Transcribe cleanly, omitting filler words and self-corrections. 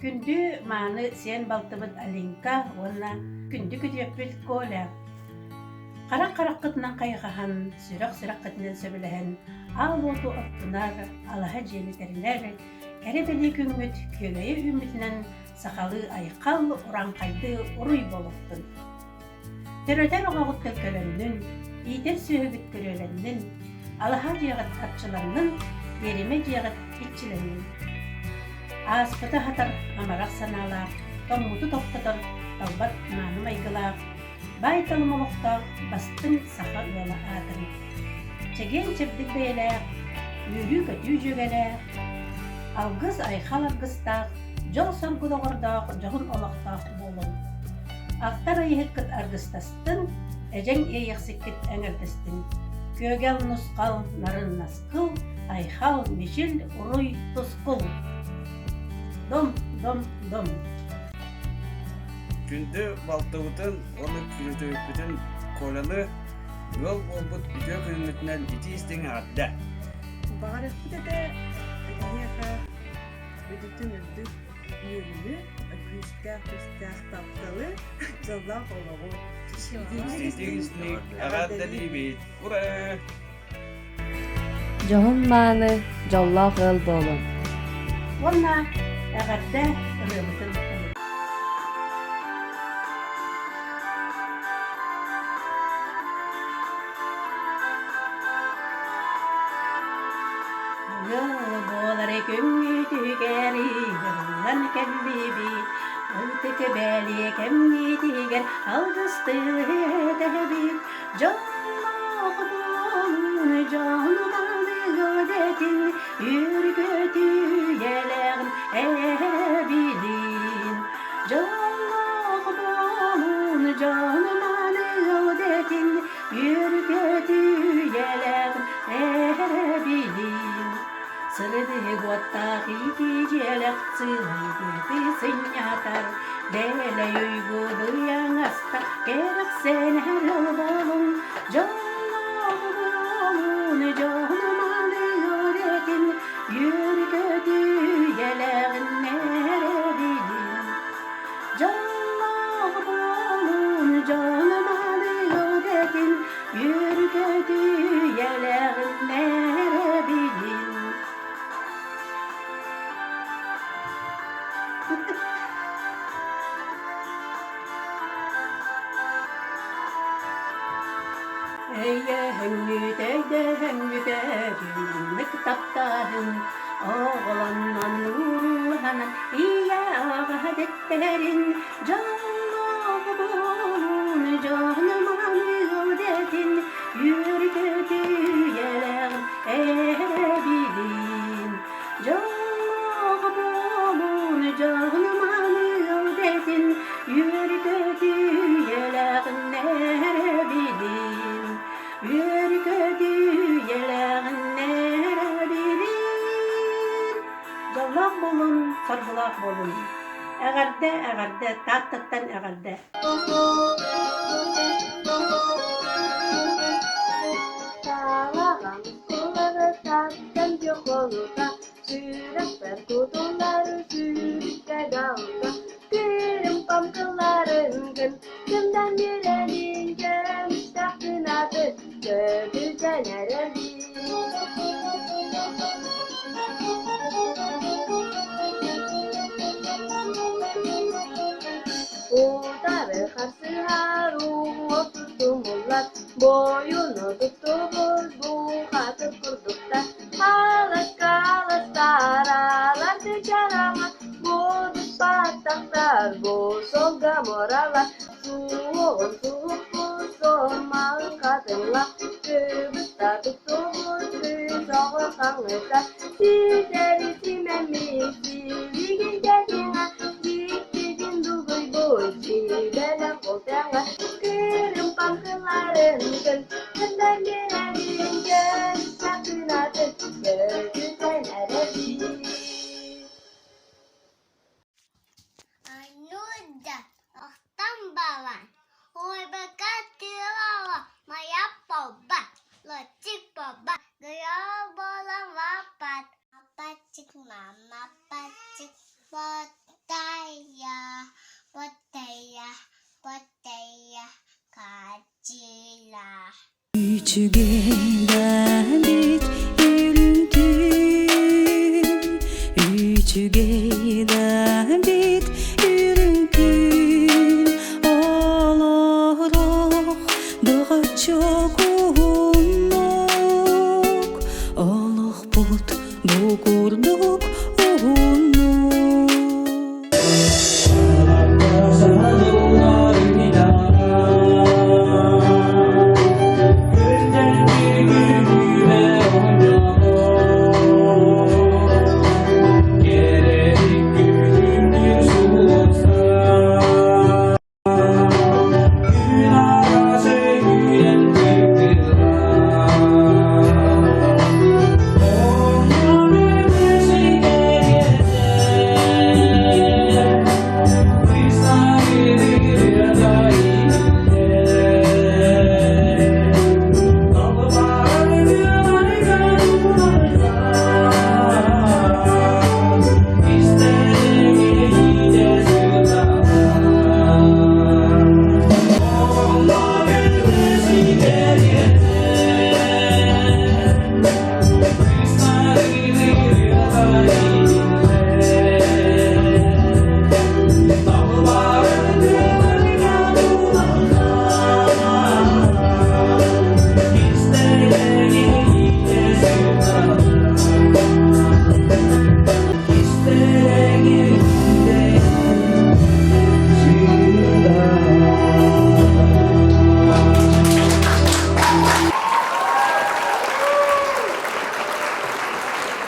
Күндү мааны сиэн балтыбыт Алинка уонна күндү күтүөппүт Коля харах хараххытынан хайҕаһан, сүрэх сүрэххитинэн сөбүлэһэн, аал уоту оттунар, алаһа дьиэни тэринэр, кэрэ бэлиэ күҥҥүт күөгэйэ үүммүтүнэн сахалыы айхал, урааҥхайдыы уруй буолуохтун! Төрөтөр оҕоҕут төлкөлөннүн, иитэр сүөһүгүт күрүөлэннин, алаһа дьиэҕит арчыланнын, иэримэ дьиэҕит иччилэннин. Ааспыты аһатар амарах санаалаах, тоҥмуту тохтотор талбат мааны майгылаах, баай-талым олохтоох бастыҥ саха ыала аатырын. Чэгиэн-чэбдик бэйэлээх, үөрүү-көтүү дьүөгэлээх, алгыс айхал аргыстаах, дьол-соргу доҕордоох дьоһун олохтоох буолуҥ. Ахтар ыйыһыккыт аргыстастын, эдьэҥ иэйэхсиккит эҥэрдэстин. Күөгэл нусхал, нарын наскыл, айхал, мичил, уруй, тускул. Дом, дом, дом. Күндү балтыбытын уонна күтүөппүтүн Коляны ыал буолбут үтүө күҥҥүтүнэн итии-истиҥ эҕэрдэ! Баҕарыахпыт этэ эһиэхэ үрдүктэн үрдүк үөрүүнү, күүстээх-күүстээх тапталы, дьоллоох олоҕу. Итии-истиҥ эҕэрдэлиибит! Ура! Дьоһун-мааны, дьоллоох ыал буолуҥ! Уонна эҕэрдэ ырыабытын ылыҥ. Ыал буолар күммүтүгэр ыйыллан кэллибит, ытык бэлиэ кэммитигэр алгыстыы этэбит. Дьоллоох буолун, дьон маныгы үөргөтүйэлэҕин эбилин. Дьоллоох буолун, дьон маныгы үөргөтүйэлэҕин эбилин. Сырдык уоттаах ити дьиэлэх сылайбыты сынньатар, Дэлэй уйгу быйаҥаста кэрэхсэнэр буолуҥ, Дьоллоох буолун, дьон маныыр этин, Үөргөтүйэлэҕин эрэбилин. Дьоллоох буолун, дьон маныыр этин, Үөргөтүйэлэҕин эрэбилин. Эйэһэҥҥит, эйдэһэҥҥит эринник таптаһын, оҕолонон уруулаһанан ийэ аҕа дэттэрин, дьоллоох буолун, дьон маныыл дэтин, үөргөтүйэлэҕин эрэбилин. Дьоллоох буолун, дьон маныыл дэтин, үөргөтүйэлэҕин эрэбилин. Үөргөтүйэлэҕин эрэбилин. Дьоллоох буолун, соргулаах буолун. Эҕэрдэ, эҕэрдэ, Тааттаттан эҕэрдэ. Таалаҕам кулары таттан дьохолута, сүрэхпэр кутуллары сүүрүккэ далга, күрүм хамкыларын кым, кымдан биэрэнин көмүстээх кынаты көтүтэн эрэрдии. Утары харсыһар уҥуох тутумуллар, Буойуну туттубут бухатыр курдуктар, Аласка аластар, аларды чараҥа, Будуспаттахтар, бу суолга муралар, Суоҕун суохпут суомаҕын хатыҥла, Кыбыста туттубут кыыс оҕо хаҥыта, Ситэри симэммит силигин тэтиҥэ, Дьиктитин дугуйбут дьиибэлэх бултаҥа, Кырым хаҥкыларын кын, кындан биэрэрин көн, сакынатын көтүтэн эрэбит. Анюда, охтон балан, Ойбака тылала моя полба, лотик полба, Грёбала лопат, Папачик, мама, пачик, вот. Моя, Ботая, Ботая, Качила. Үчүгэй да бит үрүҥ күн, үчүгэй да бит үрүҥ күн, олорох доҕоччук уһуннук, олохпут бу курдук уһуннук.